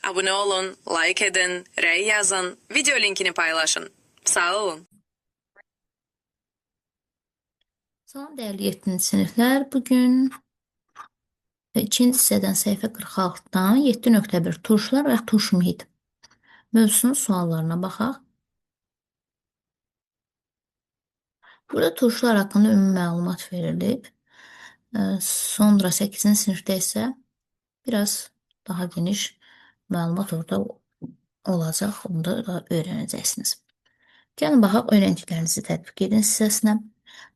Abone olun, like edin, rey yazın, video linkini paylaşın. Sağ olun. Salam dəyərli 7-ci siniflər. Bugün ikinci hissədən səhifə 46-dan 7.1 turşular və turş mühit mövzusunun suallarına baxaq. Burada turşular haqqında ümumi məlumat verilib. Sonra 8-ci sinifdə isə biraz daha geniş məlumat orada olacaq. Onu da öyrənəcəksiniz. Gəlin baxaq öyrəndiklərinizi tətbiq edin hissəsinə.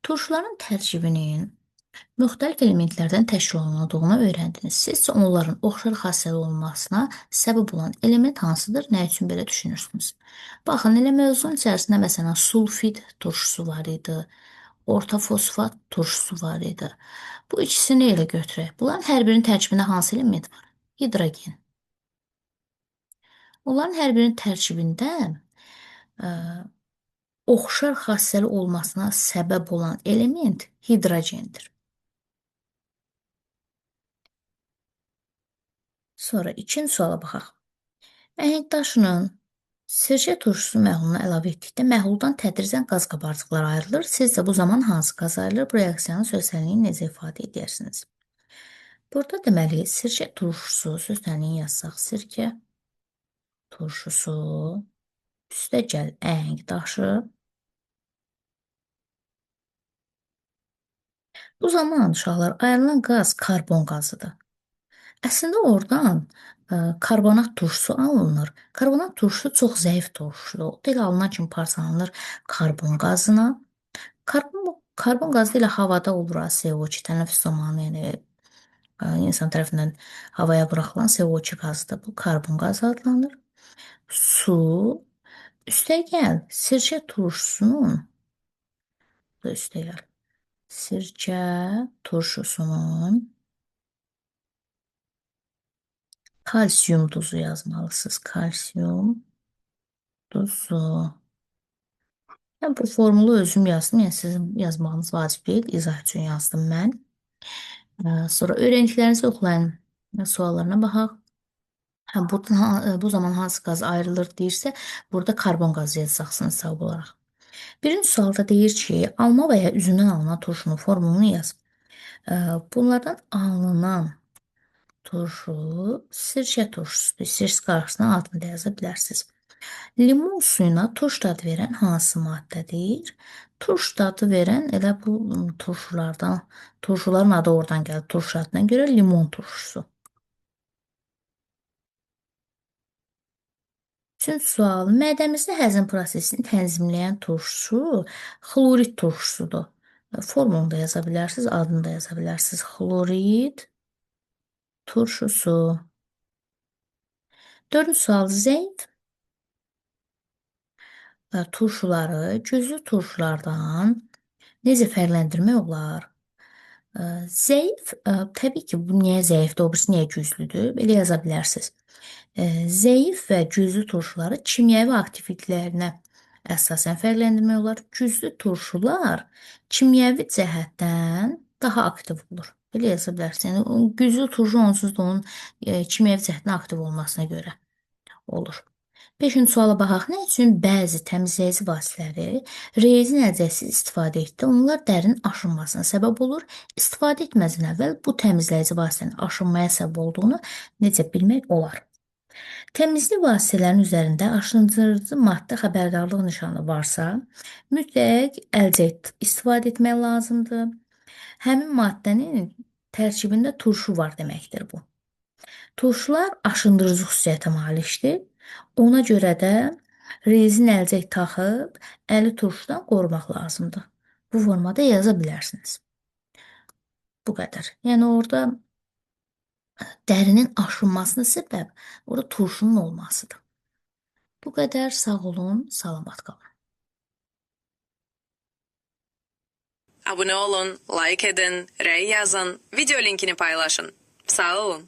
Turşuların tərkibinin müxtəlif elementlərdən təşkil olunduğunu öyrəndiniz. Sizcə onların oxşar xassəli olmasına səbəb olan element hansıdır? Nə üçün belə düşünürsünüz? Baxın, elə mövzunun içərisində məsələn sulfid turşusu var idi, ortofosfat turşusu var idi. Bu ikisini elə götürək. Bunların hər birinin tərkibində hansı element var? Hidrogen. Onların hər birinin tərkibində oxşar xassəli olmasına səbəb olan element hidrogendir. Sonra ikinci suala baxaq. Əhəng daşının sirkə turşusu məhluluna əlavə etdikdə məhluldan tədricən qaz qabarcıqları ayrılır. Sizcə bu zaman hansı qaz ayrılır? Bu reaksiyanın söz sənliyini necə ifadə edərsiniz? Burada deməli sirkə turşusu söz sənliyini yazsaq, sirkə turşusu üstə gəl əhəng daşı. Bu zaman uşaqlar ayrılan qaz karbon qazıdır. Əslində oradan karbonat turşusu alınır. Karbonat turşusu çox zəif turşudur. O elə alınan kimi parçalanır karbon qazına. Karbon qazı ilə havada olur CO2 tənəffüs zamanı, yəni insan tərəfindən havaya buraxılan CO2 qazıdır. Bu karbon qazı adlanır. Su üstəgəl sirkə turşusunun üstəgəl sirkə turşusunun kalsiyum duzu yazmalısınız. Kalsiyum duzu. Mən bu formulu özüm yazdım. Yəni sizin yazmağınız vacib deyil. İzah üçün yazdım mən. Sonra öyrəndiklərinizi oxlayın. Suallarına baxaq. Hə, buradan, bu zaman hansı qaz ayrılır deyirsə, burada karbon qazı yazacaqsınız cavab olaraq. Birinci sualda deyir ki, alma və ya üzümdən alınan turşunun formulunu yaz. Bunlardan alınan turşu sirkə turşusudur. Sirkə qarşısına adını da yaza bilərsiniz. Limon suyuna turş dadı verən hansı maddədir? Turş dadı verən elə bu turşulardan, turşuların adı oradan gəlir. Turş adına görə limon turşusu. Üçüncü sual. Mədəmizdə həzm prosesini tənzimləyən turşu xlorid turşusudur. Formulunu da yaza bilərsiniz, adını da yaza bilərsiniz. Xlorid turşusu. Dördüncü sual. Zəif turşuları güclü turşulardan necə fərqləndirmək olar? Zəif, təbii ki, bu niyə zəifdir, o birisi niyə güclüdür? Belə yaza bilərsiniz. Zəif və güclü turşuları kimyəvi aktivliklərinə əsasən fərqləndirmək olar. Güclü turşular kimyəvi cəhətdən daha aktiv olur. Belə yaza bilərsiniz. Yəni, güclü turşu onsuz da onun kimyəvi cəhətdən aktiv olmasına görə olur. Beşinci suala baxaq. Nə üçün bəzi təmizləyici vasitələri rezin əlcəksiz istifadə etdi? Onlar dərinin aşınmasına səbəb olur. İstifadə etməzdən əvvəl bu təmizləyici vasitənin aşınmaya səbəb olduğunu necə bilmək olar? Təmizlik vasitələrinin üzərində aşındırıcı maddə xəbərdarlıq nişanı varsa, mütləq əlcək istifadə etmək lazımdır. Həmin maddənin tərkibində turşu var deməkdir bu. Turşular aşındırıcı xüsusiyyətə malikdir. Ona görə də rezin əlcək taxıb əli turşudan qorumaq lazımdır. Bu formada yaza bilərsiniz. Bu qədər. Yəni orada dərinin aşınmasına səbəb orada turşunun olmasıdır. Bu qədər. Sağ olun, salamat qalın. Abone olun, like edin, rey yazın, video linkini paylaşın. Sağ olun.